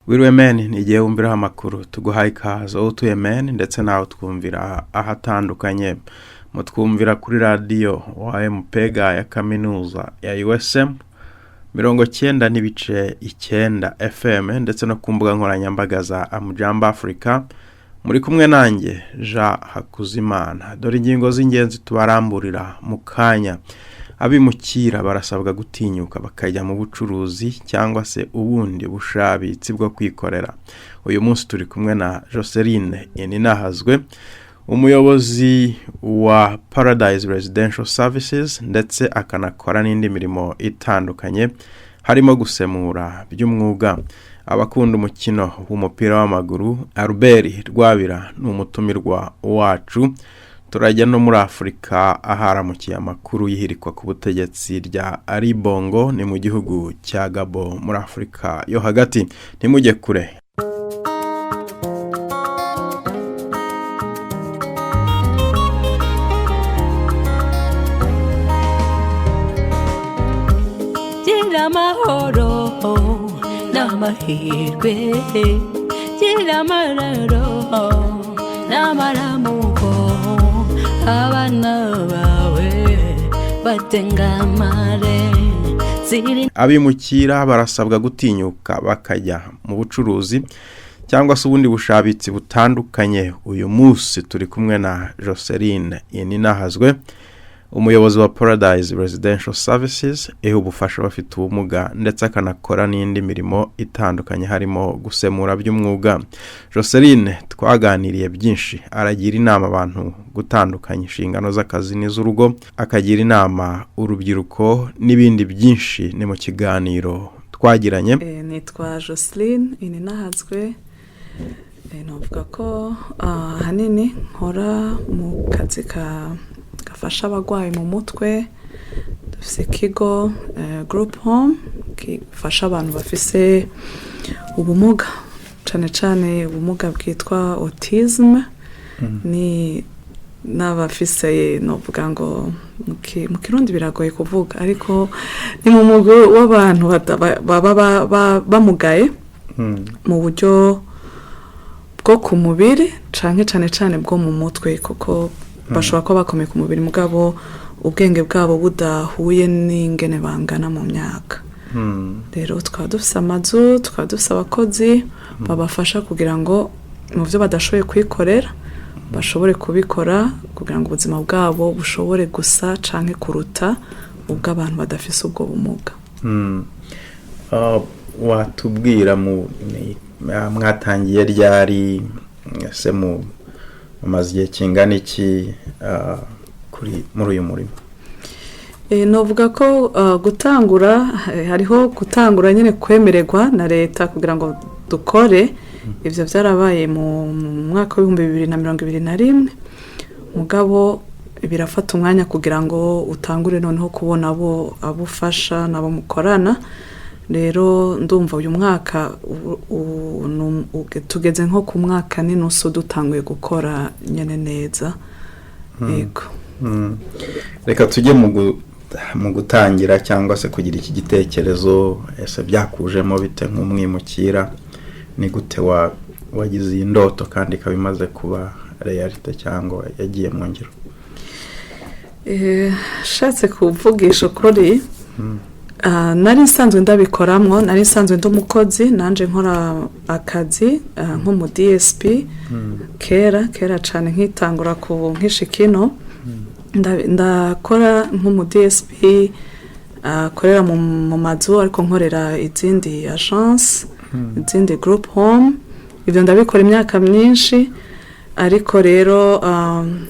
Wiriwe meni ni igihe wumviraho amakuru tuguhaye ikaze wowe utuye meni ndetse nawe twumvira ahatandukanye mutwumvira kuri radiyo wa MPega ya kaminuza ya USM 90.9 FM ndetse no ku mbuga nkoranyambaga za Amujamba Africa. Muri kumwe nanjye Jean Hakuzimana. Dore ingingo z'ingenzi tubaramburira mu kanya. Abimukira barasabwa gutinyuka bakajya mu bucuruzi cyangwa se ubundi bushabitsi bwo kwikorera. Uyu munsi turi kumwe na Joseline Ininahazwe, umuyobozi wa Paradise Residential Services, ndetse akanakora n'indi mirimo itandukanye harimo gusemura by'umwuga. Abakunda umukino w'umupira w'amaguru, Albert Rwabira ni umutumirwa wacu. Turajya no muri Afurika aharamukiye amakuru y'ihirikwa ku butegetsi rya Ali Bongo, ni mu gihugu cya Gabo muri Afurika yo hagati. Ntimujye kure. Gira amahoro n'amahirwe, gira amararo n'amaramuko, abana bawe batengamare. Abimukira barasabwa gutinyuka bakajya mu bucuruzi cyangwa se ubundi bushabitsi butandukanye. Uyu munsi turi kumwe na Joseline Ininahazwe, umuyobozi wa Paradise Residential Services, iha ubufasha abafite ubumuga ndetse akanakora n'indi mirimo itandukanye harimo gusemura by'umwuga. Joseline twaganiriye byinshi, aragira inama abantu gutandukanya inshingano z'akazi n'iz'urugo, akagira inama urubyiruko n'ibindi byinshi. Ni mu kiganiro twagiranye. Nitwa Joseline Ininahazwe. Navuga ko ahanini nkora mu kazi gafasha abarwayi mu mutwe. Dufise ikigo group home gifasha abantu bafise ubumuga, cane cane ubumuga bwitwa autism, ni n'abafise, novuga ngo mu Kirundi biragoye kuvuga, ariko ni mu mugwi w'abantu baba bamugaye mu buryo bwo ku mubiri canke cane cane bwo mu mutwe, kuko bashobora kuba bakomeye ku mubiri mugabo ubwenge bwabo budahuye n'ingene bangana mu myaka. Rero tukaba dufise amazu, tukaba dufise abakozi babafasha kugira ngo mu byo badashoboye kwikorera bashobore kubikora, kugira ngo ubuzima bwabo bushobore gusa canke kuruta ubw'abantu badafise ubwo bumuga. Watubwira mwatangiye ryari, ese mumaze igihe kingana iki kuri muri uyu murimo? Novuga ko gutangura, hariho gutangura nyine kwemererwa na leta kugira ngo dukore. Ivyo vyarabaye mu mwaka w'2021, mugabo birafata umwanya kugira ngo utangure noneho kubona abo abufasha nabo mukorana. Rero ndumva uyu mwaka tugeze nko ku mwaka n'inusu dutanguye gukora nyene neza. Yego. Reka tujye mu gutangira cyangwa se kugira iki gitekerezo. Ese byakujemo bite nk'umwimukira? Ni gute wagize iyi ndoto kandi ikaba imaze kuba realite cyangwa yagiye mu ngiro? Shatse kuvugisha ukuri, nari nsanzwe ndabikoramwo, nari nsanzwe ndi umukozi, nanje nkora akazi nk'umu DSP kera kera cane nkitangura ku nkishikino. Ndakora nk'umu DSP akorera mu mazu, ariko nkorera izindi agence, izindi group home. Ibyo ndabikora imyaka myinshi, ariko rero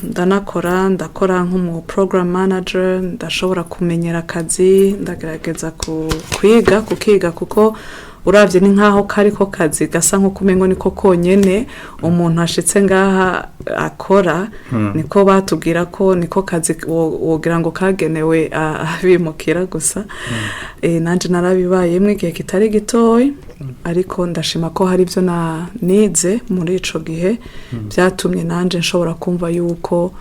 ndanakora, ndakora nk'umu program manager, ndashobora kumenyera akazi, ndagerageza kwiga kukiga, kuko uravye ni nkaho kari ko kazi gasa nko kumengo niko konyene umuntu ashitse ngaha akora. Niko batubwira ko niko kazi wogira ngo kagenewe abimukira gusa. Nanje narabibayemwo igihe kitari gitoyi, ariko ndashima ko hari ibyo nize muri ico gihe byatumye nanje nshobora kumva yuko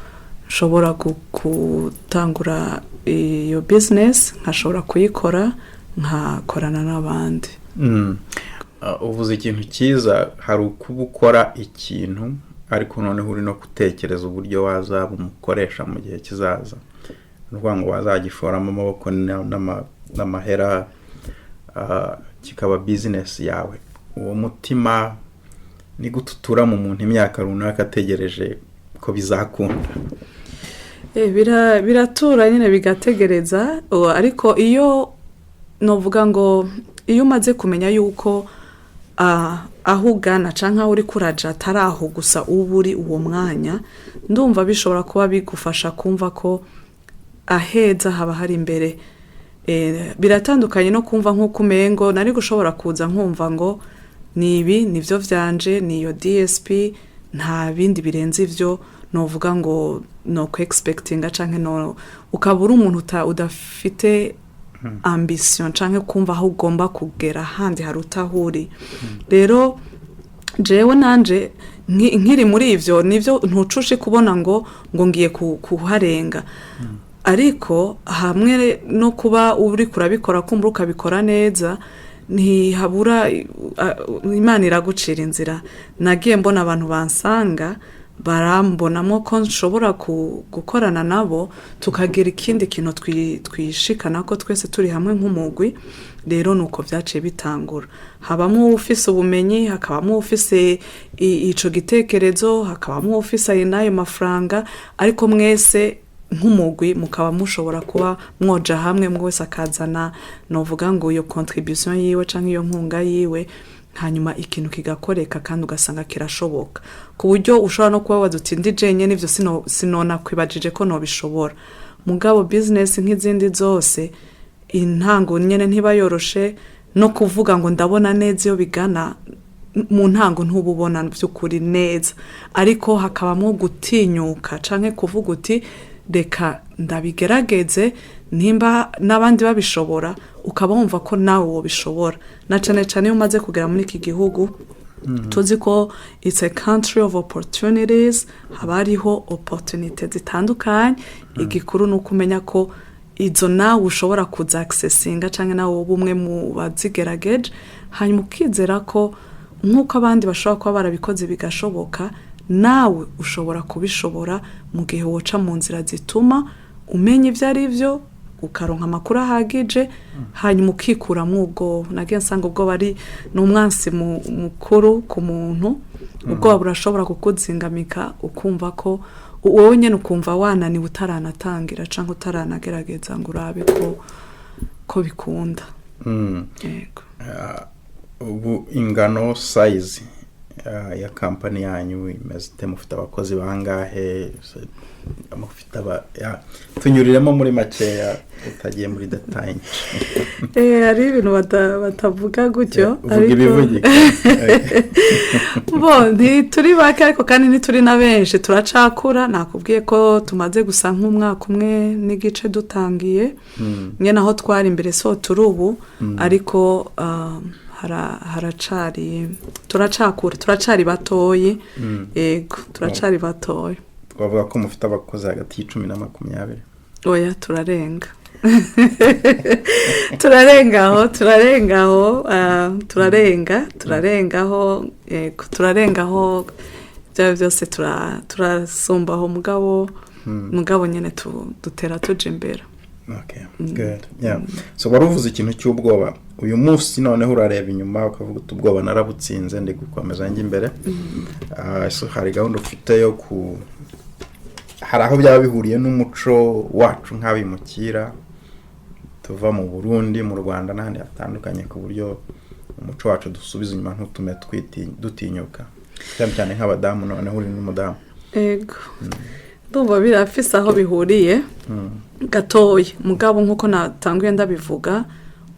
nshobora gutangura iyo business, nkashobora kuyikora nkakorana n'abandi. Uvuze ikintu cyiza. Hari ukuba ukora ikintu, ariko noneho uri no gutekereza uburyo wazaba umukoresha mu gihe kizaza. Ni ukuvuga ngo wazagishoramo amaboko n'amahera, kikaba bizinesi yawe. Uwo mutima ni gute utura mu muntu imyaka runaka ategereje ko bizakunda? Biratura nyine, bigategereza, ariko iyo novuga ngo iyo umaze kumenya yuko aho ugana canke aho uriko uraja atari aho gusa uba uri uwo mwanya, ndumva bishobora kuba bigufasha kumva ko aheza haba hari imbere. Biratandukanye no kumva nk'uko umengo nari gushobora kuza nkumva ngo ni ibi, nivyo vyanje, ni iyo DSP, nta bindi birenze ivyo novuga ngo no ku expectinga, canke no ukaba uri umuntu udafite ambition canke kumva aho ugomba kugera handi haruta aho uri. Rero jewe nanje nkiri muri ivyo, nivyo ntucushe kubona ngo ngiye kuharenga, ariko hamwe no kuba uri kurabikora, kumva ukabikora neza, ntihabura Imana iragucira inzira. Nagiye mbona abantu bansanga, barambonamo ko nshobora gukorana nabo, tukagira ikindi kintu twishikana ko twese turi hamwe nk'umugwi. Rero nuko vyaciye bitangura, habamwo uwufise ubumenyi, hakabamwo uwufise ico gitekerezo, hakabamwo uwufise ayo n'ayo mafaranga, ariko mwese nk'umugwi mukaba mushobora kuba mwoja hamwe, mwe wese akazana novuga ngo iyo contribution yiwe canke iyo nkunga yiwe, hanyuma ikintu kigakoreka kandi ugasanga kirashoboka, ku buryo ushobora no kuba waza uti: "Ndi jenyene ivyo sinonakwibajije ko nobishobora." Mugabo business nk'izindi zose, intango nyene ntiba yoroshe. No kuvuga ngo ndabona neza iyo bigana, mu ntango ntububona by'ukuri neza, ariko hakabamwo gutinyuka canke kuvuga uti: "Reka ndabigerageze, nimba n'abandi babishobora," ukaba wumva ko nawe wobishobora, na cane cane iyo umaze kugera muri iki gihugu tuzi ko it's a country of opportunities, haba hariho opportunité zitandukanye. Igikuru ni uko umenya ko izo nawe ushobora kuza accessinga, canke nawe woba umwe mu bazigerageje, hanyuma ukizera ko nk'uko abandi bashobora kuba barabikoze bigashoboka, nawe ushobora kubishobora, mu gihe woca mu nzira zituma umenya ibyo ari byo, ukaronka amakuru ahagije, hanyuma ukikuramwo ubwoba. Nagiye nsanga ubwoba ari ni umwansi mukuru ku muntu. Ubwoba burashobora kukuzingamika, ukumva ko wowe nyine ukumva wananiwe utaranatangira cyangwa utaranagerageza ngo urabe ko bikunda. Yego. Ubu ingano, size ya kampani yanyu imeze ite? Mufite abakozi bangahe? Mufite aba tunyuriremo muri makeya utagiye muri détails. Hari ibintu batavuga gutyo. Uvuga ibivugika. Bo ntituri bake, ariko kandi ntituri na benshi, turacakura. Nakubwiye ko tumaze gusa nk'umwaka umwe n'igice dutangiye. Nyine aho twari imbere so turi ubu, ariko haracari, turacakura, turacari batoyi. Yego, turacari batoyi. Twavuga ko mufite abakozi hagati ya 10 na 20? Oya, turarenga, turarengaho, turarengaho, turarengaho. Yego, turarengaho. Ibyo byose turasumbaho, mugabo nyine dutera tuja imbere. Okay, good. Yeah. So wari uvuze ikintu cy'ubwoba. Uyu munsi noneho urareba inyuma ukavuga uti: "Ubwoba narabutsinze, ndi gukomeza njya imbere." So hari gahunda ufite yo ku hari aho byaba bihuriye n'umuco wacu nk'abimukira tuva mu Burundi, mu Rwanda n'ahandi hatandukanye, ku buryo umuco wacu dusubiza inyuma ntutume dutinyuka, cyane cyane nk'abadamu? Noneho uri n'umudamu. Ego, ndumva birafise aho bihuriye gatoya, mugabo nk'uko natanguye ndabivuga,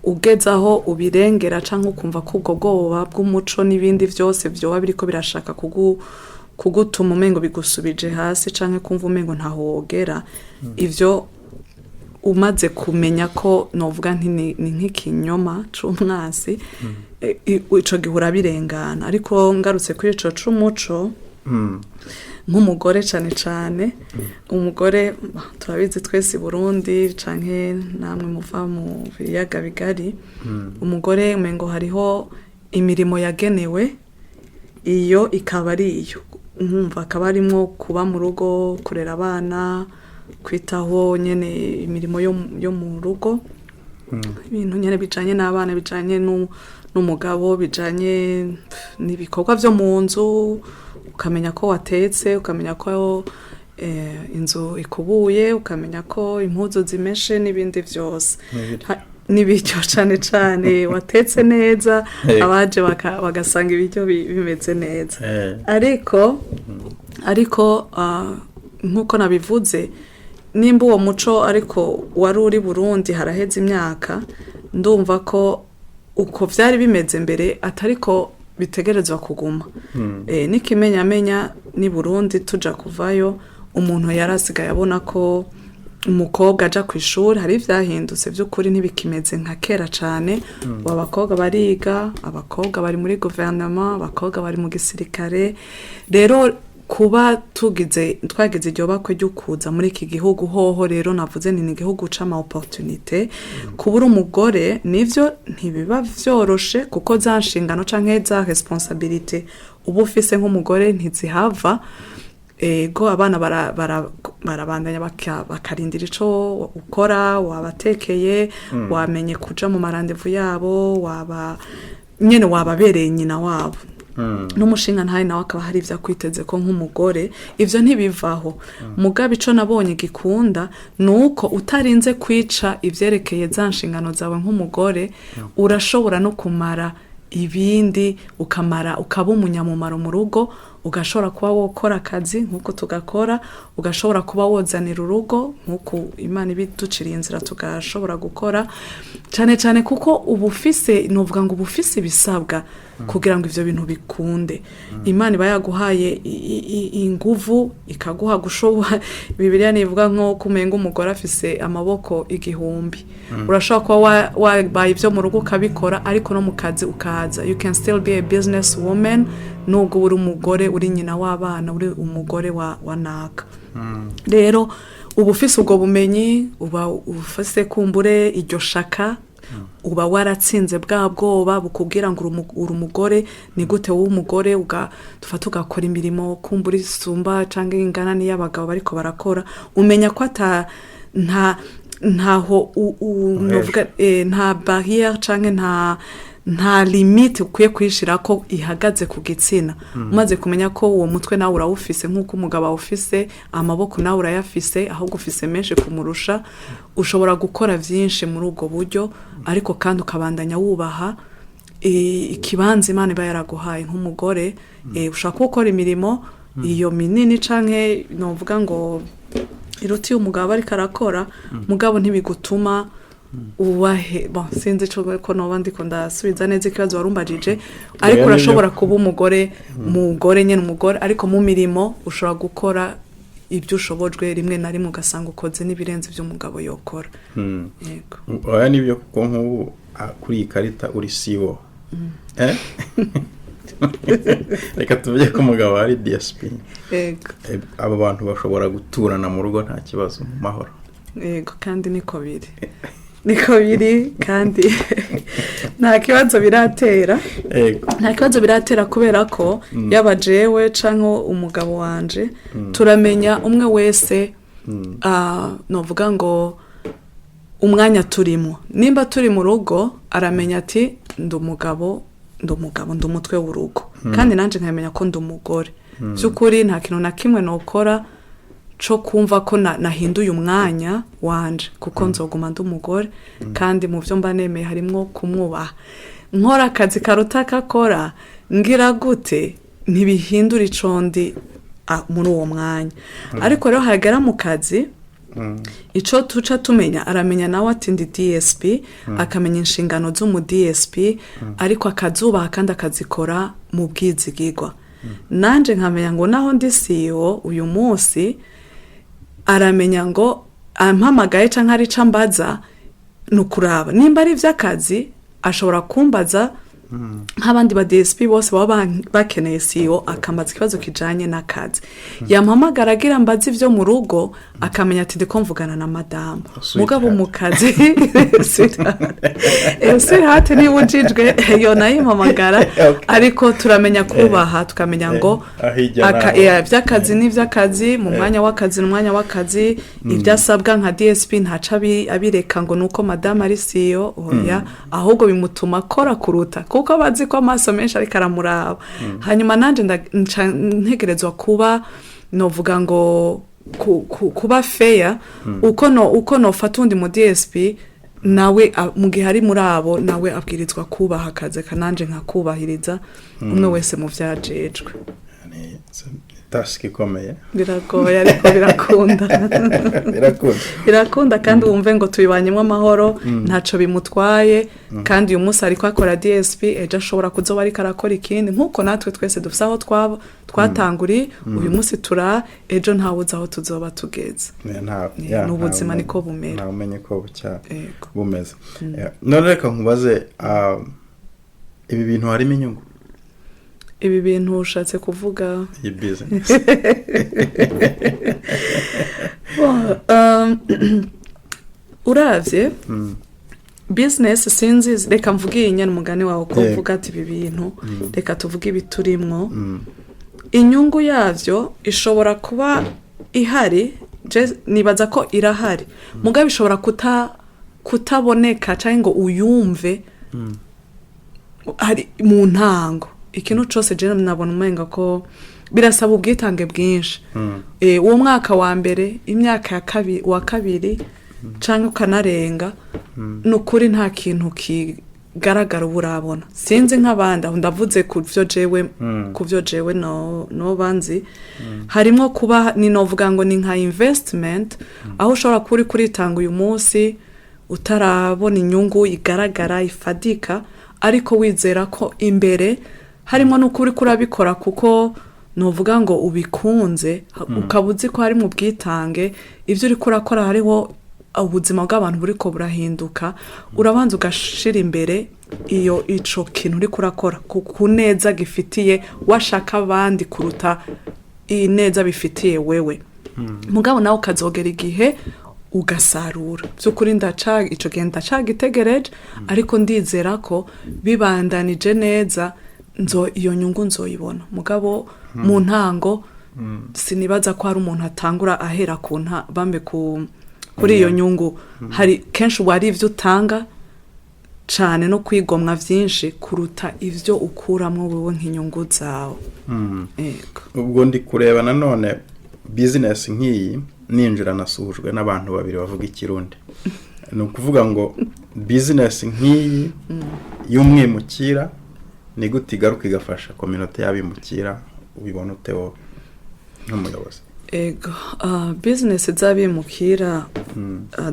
ugeze aho ubirengera cyangwa ukumva ko ubwo bwoba bw'umuco n'ibindi byose byoba biriko birashaka kugutuma umengo bigusubije hasi, canke kumva umengo ntaho wogera, ivyo umaze kumenya ko novuga nti ni nk'ikinyoma c'umwasi, ico gihe urabirengana. Ariko ngarutse kuri ico c'umuco, nk'umugore, cane cane umugore, turabizi twese i Burundi canke namwe muva mu biyaga bigari, umugore umengo hariho Imirimo yagenewe iyo ikaba ari iyo nkumva akaba arimwo kuba mu rugo, kurera abana, kwitaho nyene imirimo yo mu rugo, ibintu nyene bijanye n'abana, bijanye n'umugabo, bijanye n'ibikorwa vyo mu nzu, ukamenya ko watetse, ukamenya ko inzu ikubuye, ukamenya ko impuzu zimeshe n'ibindi vyose. N'ibiryo. N'ibiryo cane cane watetse neza, abaje bagasanga ibiryo bimeze neza. Ariko nk'uko nabivuze, nimba uwo muco ariko wari uri Burundi haraheze imyaka, ndumva ko uko vyari bimeze mbere atariko bitegerezwa kuguma. N'ikimenyamenya ni Burundi tuja kuvayo, umuntu yari asigaye abona ko umukobwa aja ku ishuri. Hari ivyahindutse vy'ukuri, ntibikimeze nka kera cane. Ubu abakobwa bariga, abakobwa bari muri guverinoma, abakobwa bari mu gisirikare. Rero kuba tugize twagize iryo bakwe ryo kuza muri iki gihugu hoho, rero navuze ni igihugu c'ama opportunité. Kuba uri umugore nivyo ntibiba vyoroshe, kuko za nshingano canke za responsabilité uba ufise nk'umugore ntizihava. Ego, abana barabandanya bakarindira ico ukora, wabatekeye, wamenye kuja mu ma rendez-vous yabo, waba nyene wababereye nyina wabo, n'umushinga ntaye nawe akaba hari ivyo akwiteze ko nk'umugore. Ivyo ntibivaho. Mugabo ico nabonye gikunda ni uko utarinze kwica ivyerekeye za nshingano zawe nk'umugore, urashobora no kumara ibindi, ukamara ukaba umunyamumaro mu rugo, ugashobora kuba wokora akazi nk'uko tugakora, ugashobora kuba wozanira urugo nk'uko Imana ibiduciriye inzira tugashobora gukora cyane cyane, kuko uba ufise, novuga ngo uba ufise ibisabwa kugira ngo ivyo bintu bikunde. Imana iba yaguhaye inguvu, ikaguha gushobora. Bibiliya nivuga nko kumenga umugore afise amaboko 1000. Urashobora kuba wabaye ibyo mu rugo ukabikora, ariko no mu kazi ukaza. You can still be a business woman nubwo uri umugore, uri nyina w'abana, uri umugore wa naka. Rero uba ufise ubwo bumenyi, uba ufise kumbure iryo shaka, uba waratsinze bwa bwoba bukubwira ngo uri umugore, ni gute wowe umugore dufata ugakora imirimo kumbura isumba cyangwa ingana n'iy'abagabo bariko barakora. Umenya ko ata nta ntaho novuga, nta barrière canke nta limite ukwiye kuyishira ko ihagaze ku gitsina. Umaze kumenya ko uwo mutwe nawe urawufise nk'uko umugabo awufise, amaboko nawe urayafise, ahubwo ufise menshi kumurusha, ushobora gukora vyinshi muri ubwo buryo, ariko kandi ukabandanya wubaha ikibanza Imana iba yaraguhaye nk'umugore. Ushobora kuba ukora imirimo iyo minini canke novuga ngo iruta iyo umugabo ariko arakora, mugabo ntibigutuma ubahe. Bon, sinzi ico ko noba ndiko ndasubiza neza ikibazo warumbajije, ariko nibyo. urashobora kuba umugore, mugore nyene umugore, ariko mu mirimo ushobora gukora ibyo ushobojwe, rimwe na rimwe ugasanga ukoze n'ibirenze ibyo umugabo yokora. Yego. Oya, nibyo, kuko nk'ubu kuri iyi karita uri sibo. Eh? Reka tuvuge ko umugabo ari DSP. Yego. Abo bantu bashobora guturana mu rugo nta kibazo, mu mahoro. Yego, kandi niko biri, niko biri, kandi nta kibazo biratera. Nta kibazo biratera, kubera ko yaba jewe canke umugabo wanje turamenya umwe wese, novuga ngo umwanya turimo. Nimba turi mu rugo, aramenya ati ndi umugabo, ndi umugabo, ndi umutwe w'urugo, kandi nanjye nkamenya ko ndi umugore. By'ukuri nta kintu na kimwe nokora co kumva ko nahinduye umwanya wanje, kuko nzoguma ndi umugore, kandi mu byo mba nemeye harimwo kumwubaha. Nkora akazi karuta kakora ngira gute, ntibihindura ico ndi muri uwo mwanya. Ariko rero hagera mu kazi, ico tuca tumenya, aramenya nawe ati ndi DSP, akamenya inshingano z'umu DSP, ariko akazubaha kandi akazikora mu bwizigigwa. Nanje nkamenya ngo naho ndi CEO uyu munsi, aramenya ngo ampamagaye canke ari ico ambaza, ni ukuraba nimba ari ivy'akazi ashobora kumbaza. Nk'abandi ba DSP bose baba bakeneye CEO, akambaza ikibazo kijanye n'akazi. Yampamagara agira mbaze ivyo mu rugo, akamenya ati ndiko mvugana na madamu. Sweetheart. Mugabo mu kazi, sweetheart. Sweetheart niba ujijwe yo nayimpamagara. Ariko turamenya kubaha, tukamenya ngo aho ijya naho. Iby'akazi ni iby'akazi, mu mwanya w'akazi ni umwanya w'akazi. Ibyo asabwa nka DSP ntaca abireka ngo ni uko madamu ari CEO, oya. Ahubwo bimutuma akora kuruta, kuko aba azi ko amaso menshi ariko aramuraba. Hanyuma nanjye nca ntegerezwa kuba, novuga ngo kuba fair, uko nofata undi mu DSP nawe, mu gihe ari muri abo, nawe abwirizwa kubaha akazi kananje nkakubahiriza, umwe wese mu vyajejwe. Ni task ikomeye. Biragoye, ariko birakunda. Birakunda. Birakunda, kandi wumve ngo tubibanyemo amahoro, ntaco bimutwaye. Kandi uyu munsi ariko akora DSP, ejo ashobora kuzoba ariko arakora ikindi, nk'uko natwe twese dufise aho twaba twatanguriye. Uyu munsi tura, ejo ntawuzi aho tuzoba tugeze. N'ubuzima niko bumera. Nta umenye ko bucya Yego. bumeze. None reka nkubaze, ibi bintu harimo inyungu? Ibi bintu ushatse kuvuga? Iyi business. Bon, uravye business, sinzi, reka mvuge iyi nyene, umugani wawe ko uvuga ati ibi bintu, reka tuvuge ibiturimwo. Inyungu yavyo ishobora kuba ihari, je nibaza ko irahari, mugabo ishobora kutaboneka cyangwa ngo uyumve hari mu ntango. Ikintu cose je nabona umenga ko birasaba ubwitange bwinshi. Uwo mwaka wa mbere, imyaka ya kabiri, wa kabiri canke ukanarenga, ni ukuri nta kintu kigaragara uba urabona. Sinzi nk'abandi, aho ndavuze ku vyo jewe, ku vyo jewe no banzi harimo kuba ni, novuga ngo ni nka investment, aho ushobora kuba uri kuritanga uyu munsi utarabona inyungu igaragara ifadika, ariko wizera ko imbere harimo n'uko uri kurabikora, kuko nuvuga ngo ubikunze, ukaba uzi ko hari mu bwitange ibyo uri kurakora, hariho ubuzima bw'abantu buriko burahinduka. Urabanza ugashira imbere iyo ico kintu uri kurakora ku neza gifitiye washaka abandi kuruta ineza bifitiye wewe. Mugabo nawe ukazogera igihe ugasarura. By'ukuri ndaca ico gihe ndacagitegereje, ariko ndizera ko bibandanije neza nzo iyo nyungu nzoyibona. Mugabo mu ntango sinibaza ko hari umuntu atangura ahera ku nta bambe kuri iyo nyungu. Hari kenshi wari ivyo utanga cane no kwigomwa vyinshi kuruta ivyo ukuramwo wewe nk'inyungu zawe. Ego. Ubwo ndi kureba nanone business nk'iyi, ninjira nasuhujwe n'abantu babiri bavuga Ikirundi. Ni ukuvuga ngo business nk'iyi y'umwimukira ni gute igaruka igafasha communauté y'abimukira? Ubibona ute wowe nk'umuyobozi? Ego, business z'abimukira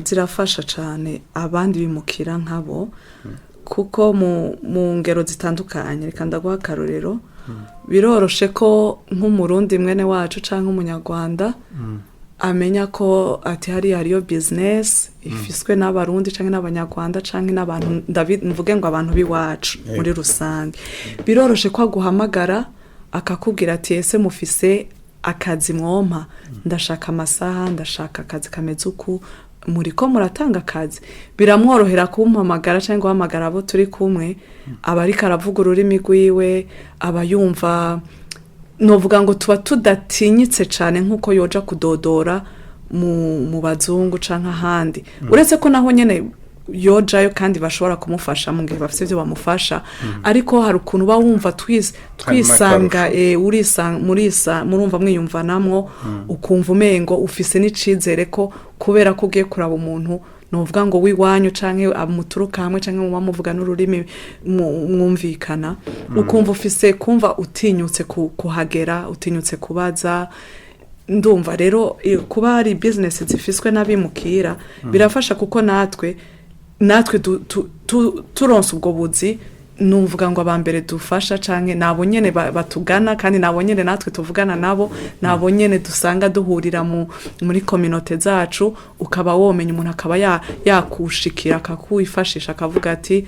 zirafasha cane abandi bimukira nkabo, kuko mu ngero zitandukanye. Reka ndaguha akarorero. Biroroshe ko nk'Umurundi mwene wacu canke Umunyarwanda amenya ko ati hariya hariyo business ifiswe n'Abarundi canke n'Abanyarwanda canke n'abantu, mvuge ngo abantu b'iwacu muri rusange. Biroroshe ko aguhamagara akakubwira ati: "Ese mufise akazi mwompa? Ndashaka amasaha, ndashaka akazi kameze uku, muriko muratanga akazi?" Biramworohera kumpamagara cyangwa guhamagara abo turi kumwe. Aba ariko aravuga ururimi rwiwe, aba yumva, novuga ngo tuba tudatinyitse cyane nk'uko yoja kudodora mu bazungu canke ahandi, uretse ko naho nyene yojayo kandi bashobora kumufasha mu gihe bafite ibyo bamufasha. Ariko hari ukuntu uba wumva twisanga, urisa murisa, murumva mwiyumvanamwo, ukumva umengo ufise n'icizere ko kubera ko ugiye kuraba umuntu, novuga ngo w'iwanyu canke muturuka hamwe canke muba muvuga n'ururimi mwumvikana, ukumva ufise kumva utinyutse kuhagera, utinyutse kubaza. Ndumva rero kuba hari business zifiswe n'abimukira birafasha, kuko natwe turonse ubwo buzi, nuvuga ngo abambere dufasha canke nabo nyene batugana, kandi nabo nyene natwe tuvugana nabo, nabo nyene dusanga duhurira muri communauté zacu. Ukaba womenya umuntu akaba yakushikira akakwifashisha, akavuga ati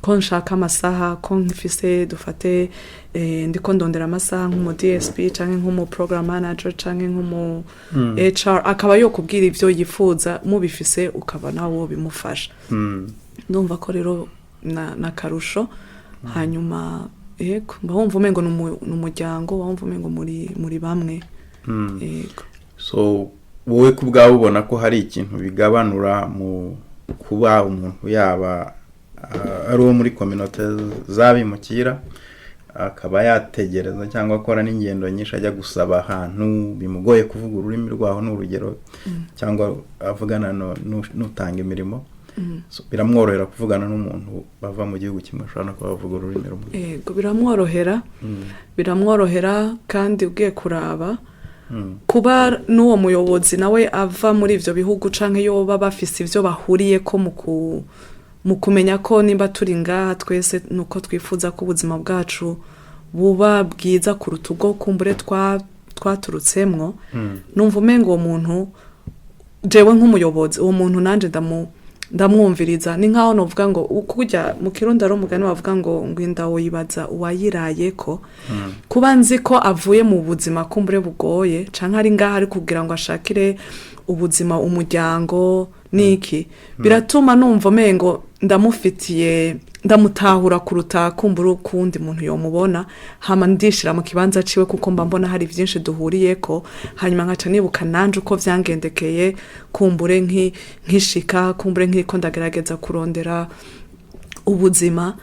Ko nshaka amasaha, ko mfise, dufate, ndiko ndondera amasaha nk'umu DSP canke nk'umu program manager canke nk'umu HR, akaba yokubwira ivyo yifuza, mubifise ukaba nawe wobimufasha. Ndumva ko rero na karusho. Hanyuma yego, mba wumva umengo ni umuryango, wumva umengo muri bamwe, yego. So wowe ku bwawe ubona ko hari ikintu bigabanura mu kuba umuntu yaba ari uwo muri communauté z'abimukira, akaba yategereza cyangwa akora n'ingendo nyinshi ajya gusaba ahantu bimugoye kuvuga ururimi rwaho, ni urugero, cyangwa avugana n'utanga imirimo? So, biramworohera kuvugana n'umuntu bava mu gihugu kimwe, ashobora no kuba bavuga ururimi rumwe? Yego, biramworohera, biramworohera. Kandi ugiye kuraba, kuba n'uwo muyobozi nawe ava muri ivyo bihugu canke yoba bafise ivyo bahuriyeko mu kumenya ko nimba turi ngaha twese nuko twifuza ko ubuzima bwacu buba bwiza kuruta ubwo kumbure twaturutsemwo. Numva umengo uwo muntu, jewe nk'umuyobozi, uwo muntu nanje ndamwumviriza. Ni nkaho novuga ngo kurya mu Kirundi ari umugani bavuga ngo inda woyibaza uwayirayeko. Kuba nzi ko avuye mu buzima kumbure bugoye canke ari ngaha ari kugira ngo ashakire ubuzima umuryango niki, biratuma numva umengo ndamufitiye, ndamutahura kuruta kumbura ukundi muntu yomubona. Hama ndishira mu kibanza ciwe, kuko mba mbona hari vyinshi duhuriyeko. Hanyuma nkaca nibuka nanje uko vyangendekeye, kumbure nkishika, kumbure nkiko ndagerageza kurondera ubuzima.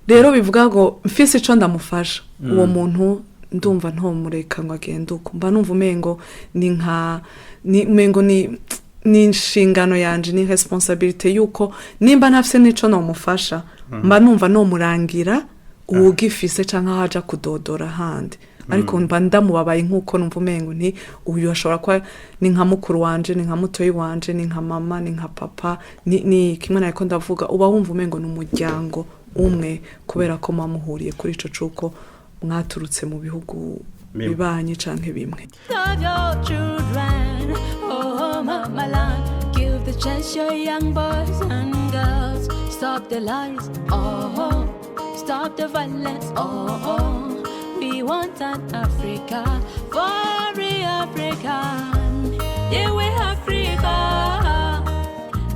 Rero bivuga ngo mfise ico ndamufasha uwo muntu, ndumva ntomureka ngo agende uko. Mba numva umengo ni nka ni umengo ni inshingano yanje, ni responsabilité yuko nimba ntafise n'ico nomufasha, mba numva nomurangira uwugifise canke aho aja kudodora handi. Ariko mba ndamubabaye, nk'uko numva umengo nti uyu ashobora kuba ni nka mukuru wanje, ni nka mutoyi wanje, ni nka mama, ni nka papa, ni kimwe nariko ndavuga. Uba wumva umengo ni umuryango umwe, kubera ko muba muhuriye kuri ico c'uko mwaturutse mu bihugu Bimwe. bibanyi canke bimwe. Love your children, oh mama land. Give the chance your young boys and girls. Stop the lies, oh, stop the violence, oh. We want an Africa for every African. Yeah, we Africa.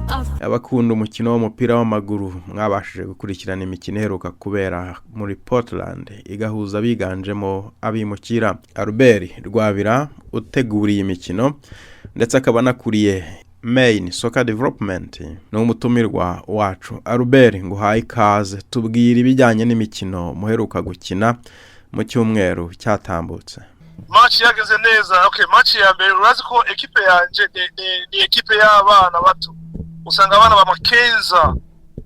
Africa. Abakunda umukino w'umupira w'amaguru, mwabashije gukurikirana imikino iheruka kubera muri Portland igahuza abiganjemo abimukira. Albert Rwabira uteguriye imikino ndetse akaba anakuriye Maine Soccer Development ni umutumirwa wacu. Albert, nguhaye ikaze, tubwire ibijyanye n'imikino muheruka gukina mu cyumweru cyatambutse. Match yageze neza. Okay, match ya mbere, urazi ko ekipe yanje ni ekipe y'abana bato. Usanga abana ba makenza,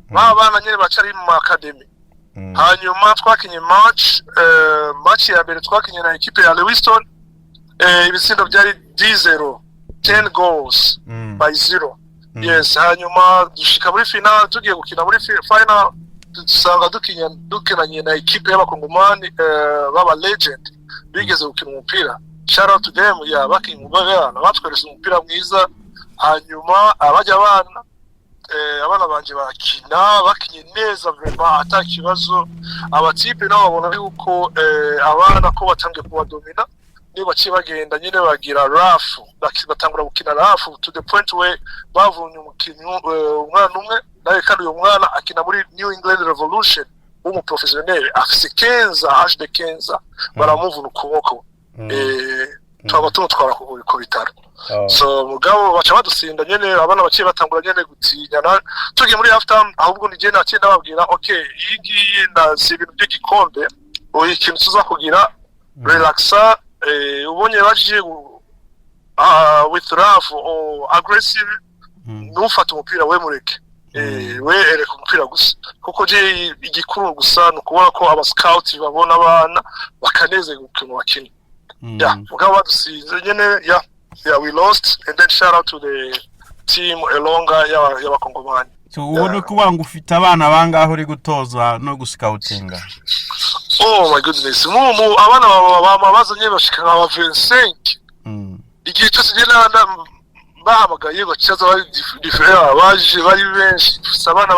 ba bana nyene bacari mu academy. Hanyuma twakinye match ya mbere twakinye na ekipe ya Lewiston, ibitsindo byari 10, 10 goals by 0. Yes, hanyuma dushika muri final. Tugiye gukina muri final, dusanga dukinanye na ekipe y'abakongomani, baba legend bigeze gukina umupira. Shout out to them. Yeah, bakinye umupira, batweretse umupira mwiza. Hanyuma abajya abana, abana banje barakina, bakinye neza vraiment, ata kibazo. Abatipe nabo babona yuko abana ko batangiye kubadomina, niyo baciye bagenda nyine bagira rough, batangura gukina rough to the point where bavunye umukinnyi, umwana umwe nawe. Kandi uyu mwana akina muri New England Revolution, w'umuprofessionnel, afise 15, âge de 15, baramuvuna ukuboko, twaba tumutwara ku bitaro. So mugabo baca badusinda nyene, abana baciye batangura nyene gutinyana. Tugiye muri half time, ahubwo ni je naciye ndababwira: "Okay, iyi ngiyi na si ibintu by'igikombe, oya, ikintu tuza kugira relaxa." Ubonye baje with rough or aggressive, ntufate umupira, we mureke. We ereka umupira gusa, kuko je igikuru gusa ni ukubona ko aba scout babona abana bakanezerwa ukuntu bakina. Yeah, mugabo badusinze nyene. Yeah, we lost, and then shout out to the team Elonga y'abakongomani. So ubu ni ukuvuga ngo ufite abana bangahe uri gutoza no gusikawutinga? Oh my goodness, mu abana bama bazanye bashika nka ba 25. Igihe cyose njye Bahamagaye bacaza bari différents, baje bari benshi. Dufise abana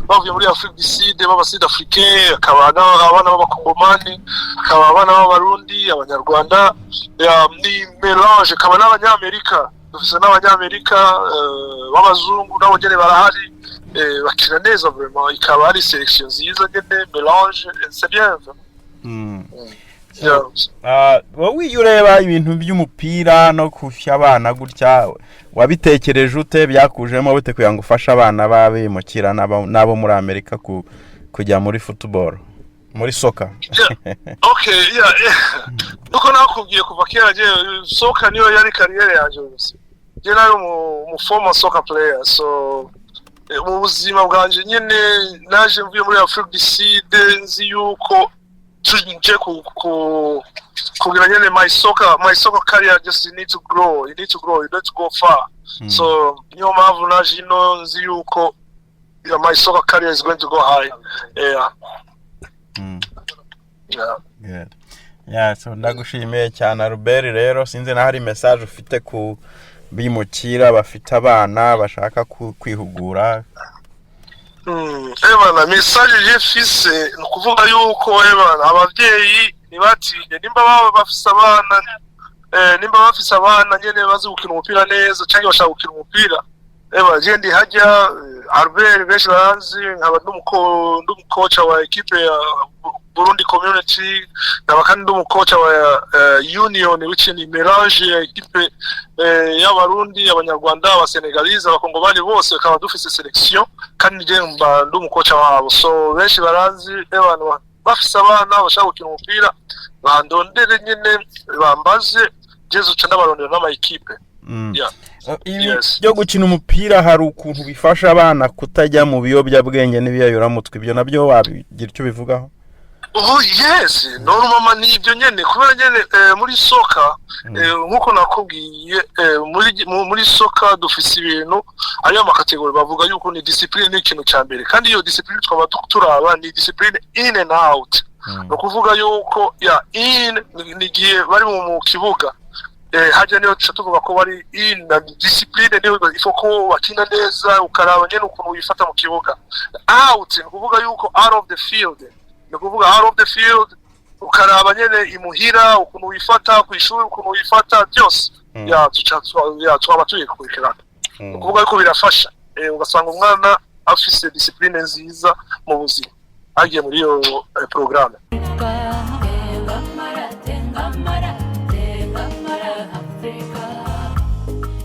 bavuye muri Afrique du Sud, b'aba Sud Africain, akaba abana b'Abakongomani, akaba abana b'Abarundi, Abanyarwanda, ya, ni mélange, akaba n'Abanyamerika. Dufise n'Abanyamerika b'abazungu, nabo nyene barahari, bakina neza vraiment. Ikaba ari sélection nziza nyene, mélange, c'est bien vraiment. Yeah. Ah, wowe iyo ureba ibintu by'umupira no kufya abana gutya, wabitekereje ute? Byakujemo bite kugira ngo ufashe abana b'abimukira n'abo muri Amerika kujya muri football, muri soccer? Okay, yeah. Nuko nakubwiye, kuva kera je soccer niyo yari carrière yanje gusa. Je nari umu former soccer player, so mu buzima bwanje nyene naje mvuye muri Afrique du Sud, nzi yuko tuje ku kugira nyene my soccer career just, you need to grow, you need to grow, you need to go far. So niyo mpamvu naje ino, nzi yuko, yeah, my soccer career is going to go high, yeah. Yeah. Good. Yeah, so ndagushimiye cyane, Albert. Rero sinzi na hari message ufite ku bimukira bafite abana bashaka kwihugura. Ebana, message je mfise ni ukuvuga yuko, ebana, abavyeyi ntibatinye nimba baba bafise abana, nimba bafise abana nyene bazi gukina umupira neza canke bashaka gukina umupira. Eba, je ndi hajya Albert, benshi baranzi, nkaba ndi umukoca wa équipe ya Burundi Community, nkaba kandi ndi umukoca wa Union, which ni mélange ya équipe y'Abarundi, Abanyarwanda, Abasenegalese, Abakongomani, bose bakaba dufise sélection, kandi je mba ndi umukoca wabo. So benshi baranzi. Abantu bafise abana bashaka gukina umupira bandondere nyene, bambaze, jewe uca ndabarondera n'ama équipe. Yeah. Ibi Yes. byo gukina umupira hari ukuntu bifasha abana kutajya mu biyobyabwenge n'ibiyayuramutwe. Ibyo nabyo wabigira icyo bivugaho? Oh yes, normalement ni ibyo nyene, kubera nyene muri soccer, nkuko nakubwiye, muri soccer dufise ibintu ariyo ama catégories, bavuga yuko ni discipline, ni ikintu cya mbere. Kandi iyo discipline twaba turaba ni discipline in and out. Ni ukuvuga yuko ya in ni igihe bari mu kibuga, hajya niyo tuca tuvuga ko bari in na discipline, niyo ifo ko bakina neza, ukaraba nyene ukuntu wifata mu kibuga. Out ni ukuvuga yuko out of the field, ni ukuvuga out of the field ukaraba nyene imuhira ukuntu wifata, ku ishuri ukuntu wifata, byose. Ya, tuca ya twaba tuyikurikirana. Ni ukuvuga yuko birafasha, ugasanga umwana afise discipline nziza mu buzima agiye muri iyo programme. Tengamara, tengamara, tengamara, Africa.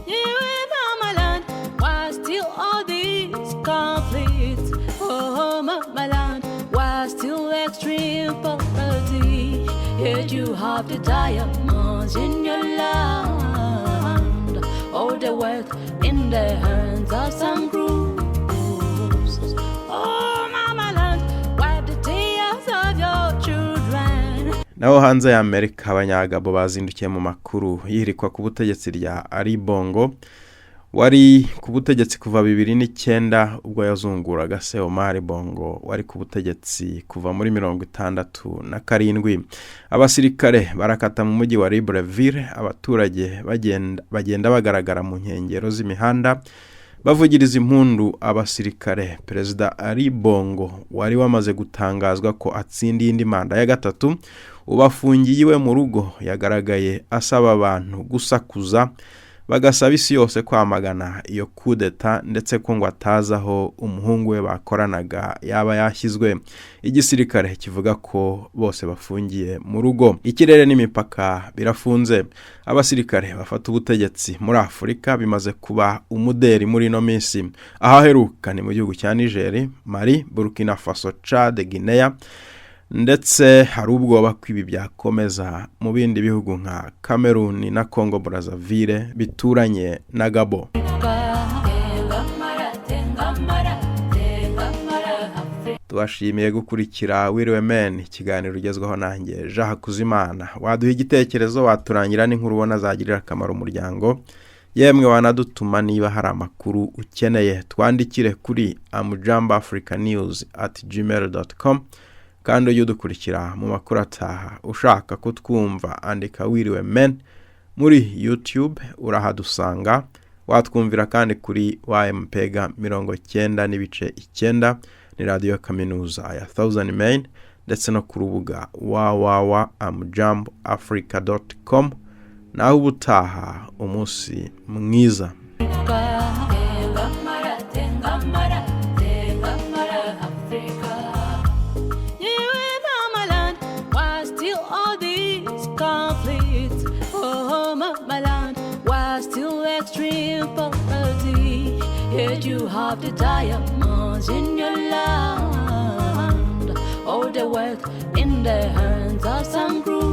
You in mama land, why still all these conflicts? Oh, mama land, why still extreme poverty? Yet you have the diamonds in your land, all the wealth in the hands of some groups. Oh, mama land, wipe the tears of your children. Naho hanze ya Amerika, Abanyagabo bazindukiye mu makuru yihirikwa ku butegetsi rya Ali Bongo wari ku butegetsi kuva 2009, ubwo yazunguraga se Omar Bongo wari ku butegetsi kuva muri 67. Abasirikare barakata mu mujyi wa Libreville. Abaturage bagenda bagaragara mu nkengero z'imihanda bavugiriza impundu abasirikare. Perezida Ali Bongo wari wamaze gutangazwa ko atsindiye indi manda ya gatatu, ubu afungiye iwe mu rugo, yagaragaye asaba abantu gusakuza bagasaba isi yose kwamagana iyo kudeta, ndetse ko ngo atazi aho umuhungu we bakoranaga yaba yashyizwe. Igisirikare kivuga ko bose bafungiye mu rugo. Ikirere n'imipaka birafunze. Abasirikare bafata ubutegetsi muri Afurika bimaze kuba umuderi muri ino minsi. Ahaheruka ni mu gihugu cya Niger, Mali, Burkina Faso, Chad, Guinea, ndetse hari ubwoba ko ibi byakomeza mu bindi bihugu nka Cameroon na Congo Brazzaville bituranye na Gabo. Tengamara, tengamara, tengamara, Africa. Tubashimiye gukurikira Wiriwe Men, ikiganiro ugezweho nanjye Jean Hakuzimana. Waduha igitekerezo, waturangira n'inkuru ubona zagirira akamaro umuryango, yemwe wanadutuma niba hari amakuru ukeneye. Twandikire kuri amujambaafricanews@gmail.com, kandi ujye udukurikira mu makuru ataha. Ushaka kutwumva, andika Wiriwe Men muri YouTube urahadusanga. Watwumvira kandi kuri YMPega 90.9, ni radiyo kaminuza ya Thousand Main, ndetse no ku rubuga www.amjamboafrica.com. Naho ubutaha, umunsi mwiza. Tengamara, tengamara, tengamara, Africa. You in mama land, why still all these conflicts? Oh, mama land, why still extreme poverty? Yet you have the diamonds in your land, all the wealth in the hands of some group.